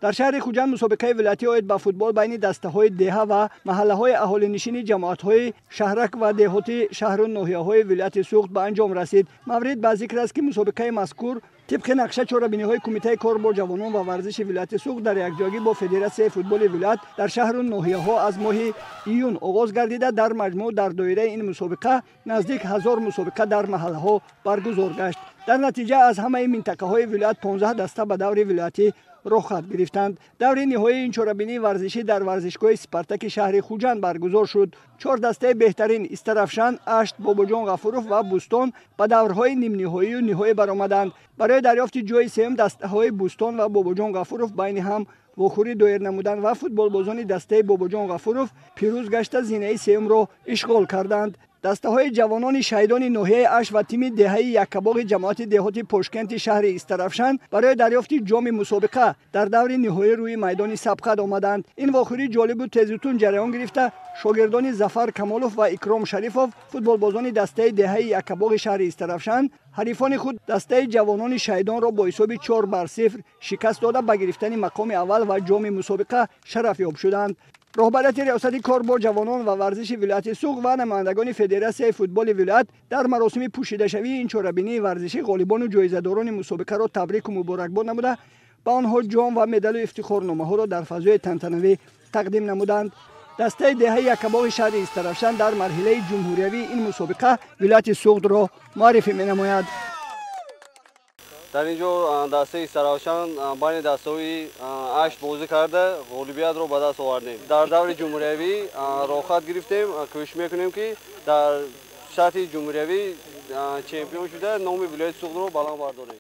Дар шаҳри Хуҷанд мусобиқаи вилоятӣ оид ба футбол байни дастаҳои деҳа ва маҳаллаҳои аҳолинишини ҷамоатҳои шаҳрак ва деҳоти шаҳру ноҳияҳои вилояти Суғд ба анҷом расид. Маврид ба зикр аст, ки мусобиқаи мазкур тибқи нақша чорабиниҳои Кумитаи кор бо ҷавонон ва варзиши вилояти Суғд дар якҷоягӣ бо Федератсияи футболи вилоят дар шаҳру ноҳияҳо аз моҳи июн оғоз гардида, дар маҷмӯъ дар доираи ин мусобиқа наздик 1000 мусобиқа дар маҳаллаҳо баргузор гашт. Дар натиҷа аз ҳамаи минтақаҳои вилоят 15 даста ба даври вилоятӣ роҳхат гирифтанд. Даври ниҳоии ин чорабинии варзишӣ дар варзишгоҳи Спартаки шаҳри Хуҷанд баргузор шуд. Чор дастаи беҳтарин Истарафшан, Ашт, Бобоҷон Ғафуров ва Бӯстон ба даврҳои нимниҳоию ниҳоӣ баромаданд. Барои дарёфти ҷои сеюм дастаҳои Бӯстон ва Бобоҷон Ғафуров байни ҳам вохӯрӣ доир намуданд ва футболбозони дастаи Бобоҷон Ғафуров пирӯз гашта, зинаи сеюмро ишғол карданд. Дастаҳои ҷавонони шаҳидони ноҳияи Ашт ва тими деҳаи Яккабоғи ҷамоати деҳоти Пошкенти шаҳри Истарафшан барои дарёфти ҷоми мусобиқа дар даври ниҳоӣ рӯи майдони сабқат омаданд. Ин вохӯрӣ ҷолибу тезутун ҷараён гирифта, шогирдони Зафар Камолов ва Икром Шарифов, футболбозони дастаи деҳаи Яккабоғи шаҳри Истарафшан, ҳарифони худ дастаи ҷавонони шаҳидонро бо ҳисоби 4-0 шикаст дода, ба гирифтани мақоми аввал ва ҷоми мусобиқа шарафёб шуданд. Роҳбарияти Риёсати кор бо ҷавонон ва варзиши вилояти Суғд ва намояндагони Федератсияи футболи вилоят дар маросими пӯшидашавии ин чорабинии варзишӣ ғолибону ҷоизадорони мусобиқаро табрику муборакбод намуда, ба онҳо ҷом ва медалу ифтихорномаҳоро дар фазои тантанавӣ тақдим намуданд. Дастаи деҳаи Яккабоғи шаҳри Истарафшан дар марҳилаи ҷумҳуриявии ин мусобиқа вилояти Суғдро муаррифӣ менамояд. Дар ин ҷо дастаи Истаравшан байни дастаҳои Ашт бозӣ карда, ғолибиятро ба даст овардем. Дар даври ҷумҳуриявӣ роҳхат гирифтем. Кӯшиш мекунем, ки дар сатҳи ҷумҳуриявӣ чемпион шуда, номи вилояти Суғдро баланд бардорем.